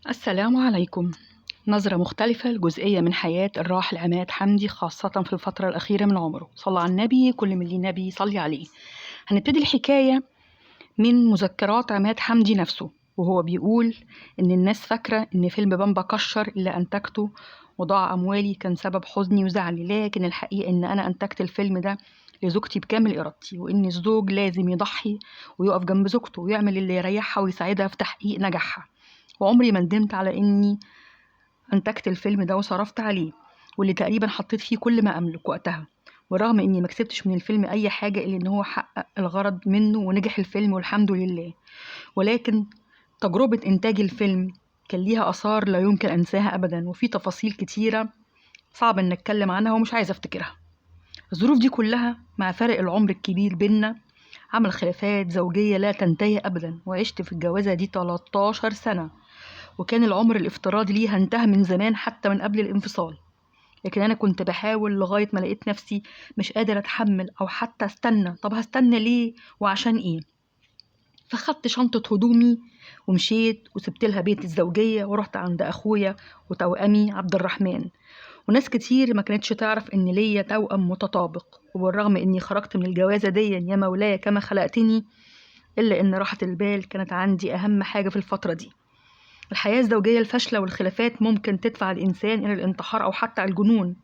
السلام عليكم. نظرة مختلفة لجزئية من حياة الراحل عماد حمدي، خاصة في الفترة الأخيرة من عمره. صلى على النبي، كل من ليه نبي صلي عليه. هنبتدي الحكاية من مذكرات عماد حمدي نفسه، وهو بيقول إن الناس فاكرة إن فيلم بامبا كشر اللي أنتجته وضاع أموالي كان سبب حزني وزعلي، لكن الحقيقة إن أنا أنتجت الفيلم ده لزوجتي بكامل إرادتي، وإن الزوج لازم يضحي ويقف جنب زوجته ويعمل اللي يريحها ويساعدها في تحقيق نجاحها. وعمري ما ندمت على إني أنتجت الفيلم ده وصرفت عليه، واللي تقريبا حطيت فيه كل ما أملك وقتها، ورغم إني ما كسبتش من الفيلم أي حاجة إلا إن هو حقق الغرض منه ونجح الفيلم والحمد لله. ولكن تجربة إنتاج الفيلم كان ليها آثار لا يمكن أنساها أبدا، وفي تفاصيل كتيرة صعب إن أتكلم عنها ومش عايزة أفتكرها. الظروف دي كلها مع فرق العمر الكبير بينا عمل خلافات زوجية لا تنتهي أبدا، وعشت في الجوازة دي 13 سنة، وكان العمر الافتراضي ليها انتهى من زمان حتى من قبل الانفصال. لكن أنا كنت بحاول لغاية ما لقيت نفسي مش قادر أتحمل أو حتى أستنى. طب هستنى ليه وعشان إيه؟ فخدت شنطة هدومي ومشيت وسبت لها بيت الزوجية ورحت عند أخويا وتوأمي عبد الرحمن. وناس كتير ما كانتش تعرف إن ليا توأم متطابق، وبالرغم إني خرجت من الجوازة دي يا مولاي كما خلقتني، إلا إن راحة البال كانت عندي أهم حاجة في الفترة دي. الحياة الزوجية الفاشلة والخلافات ممكن تدفع الإنسان إلى الانتحار أو حتى الجنون.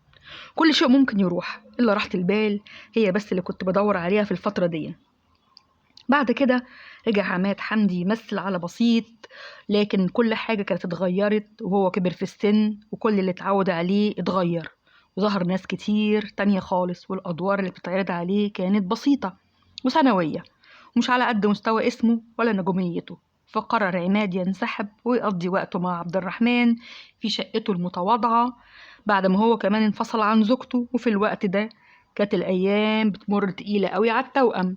كل شيء ممكن يروح إلا راحة البال، هي بس اللي كنت بدور عليها في الفترة دي. بعد كده رجع عماد حمدي يمثل على بسيط، لكن كل حاجة كانت اتغيرت وهو كبر في السن، وكل اللي اتعود عليه اتغير، وظهر ناس كتير تانية خالص، والأدوار اللي بتتعرض عليه كانت بسيطة وثانوية ومش على قد مستوى اسمه ولا نجوميته. فقرر عماد ينسحب ويقضي وقته مع عبد الرحمن في شقته المتواضعة بعد ما هو كمان انفصل عن زوجته. وفي الوقت ده كانت الأيام بتمر تقيلة قوي على التوأم.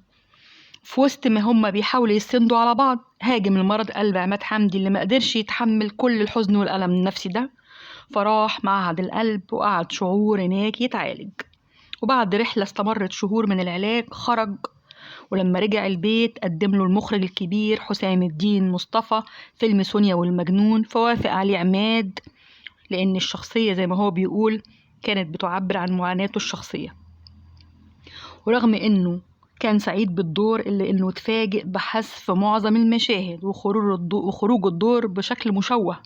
في وسط ما هما بيحاولوا يسندوا على بعض، هاجم المرض قلب عماد حمدي اللي ما قدرش يتحمل كل الحزن والألم النفسي ده، فراح معهد القلب وقعد شهور هناك يتعالج. وبعد رحلة استمرت شهور من العلاج خرج، ولما رجع البيت قدم له المخرج الكبير حسام الدين مصطفى فيلم سونيا والمجنون، فوافق عليه عماد لأن الشخصية زي ما هو بيقول كانت بتعبر عن معاناته الشخصية. ورغم إنه كان سعيد بالدور إلا إنه اتفاجئ بحذف معظم المشاهد وخروج الدور بشكل مشوه،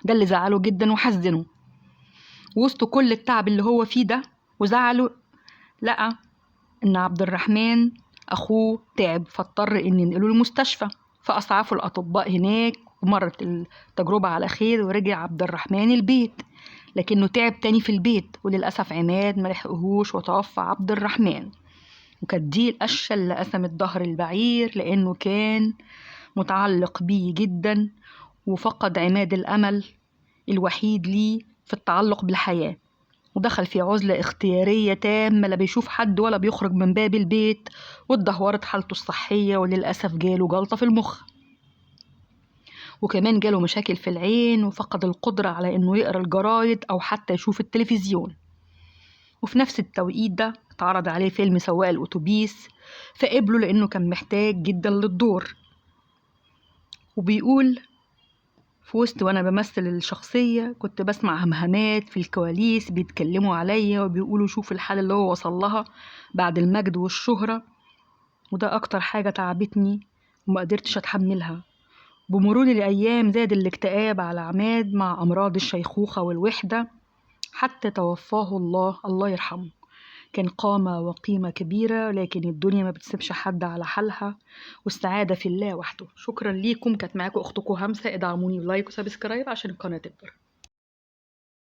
ده اللي زعله جدا وحزنه. وسط كل التعب اللي هو فيه ده وزعله، لقى إن عبد الرحمن أخوه تعب، فاضطر إن ينقله المستشفى، فأسعفوا الأطباء هناك ومرت التجربة على خير، ورجع عبد الرحمن البيت، لكنه تعب تاني في البيت، وللأسف عماد ما لحقهوش وتوفى عبد الرحمن. وكانت دي القشة اللي قسمت ظهر البعير، لأنه كان متعلق بيه جدا، وفقد عماد الأمل الوحيد ليه في التعلق بالحياة، ودخل في عزلة اختيارية تامة، لا بيشوف حد ولا بيخرج من باب البيت، واتدهورت حالته الصحية، وللأسف جاله جلطة في المخ، وكمان جاله مشاكل في العين، وفقد القدرة على إنه يقرأ الجرايد أو حتى يشوف التلفزيون. وفي نفس التوقيت ده اتعرض عليه فيلم سواق الأتوبيس، فقبله لأنه كان محتاج جدا للدور. وبيقول في وسط وأنا بمثل الشخصية كنت بسمع همهمات في الكواليس بيتكلموا عليا وبيقولوا شوف الحالة اللي هو وصل لها بعد المجد والشهرة، وده أكتر حاجة تعبتني وما قدرتش أتحملها. بمرور الأيام زاد الاكتئاب على عماد مع أمراض الشيخوخة والوحدة حتى توفاه الله، الله يرحمه. كان قامة وقيمة كبيرة، لكن الدنيا ما بتسيبش حد على حالها، والسعادة في الله وحده. شكرا ليكم، كانت معاكم أختكم همسة. ادعموني ب like و subscribe عشان القناة تكبر.